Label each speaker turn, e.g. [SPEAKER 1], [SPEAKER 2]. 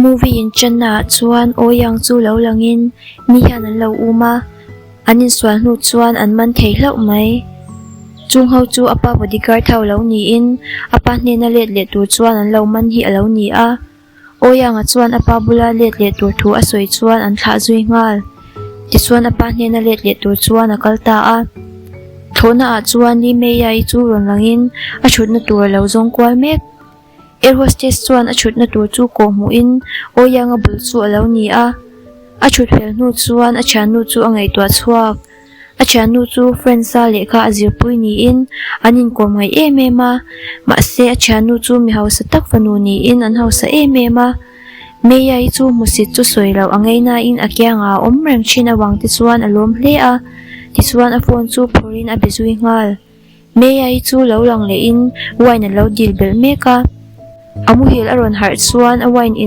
[SPEAKER 1] Movie inṭanna ah chuan Ouyang chu lo langin mi hian an lo um a, an insual hnu chuan an man thei hlauh mai. Chung ho chu a pa bodyguard ho lo niin a pa hnena let leh tur chuan an lo man hi a lo ni a. Ouyang-a chuan a pa bula let leh tur thu a sawi chuan an thlah zui nghal. Tichuan a pa hnena let leh tur chuan a kal ta a. Thlawhna ah chuan Li Mei-a-i chu rawn langin a thutna tur a lo zawng kual mek. Air hostess chuan a thutna tur chu kawh hmuhin Ouyang-a bul chu a lo ni a. A thut fel hnu chuan a thiannu chu a ngaihtuah chhuak. A thiannu chu France-a lehkha a zirpui niin an inkawm ngaih em em a, mahse a thiannu chu mi hausa tak fanu niin an hausa em em a. Meiai chu hmusit chu sawi loh a ngei nain a kiangah a awm reng thin avang te chuan a lawm hle a, tichuan a phone chu phawrhin a be zui nghal. Meiai chu lo lang lehin wine a lo dil belh mek a, a muhil a rawn harh chuan a wine in.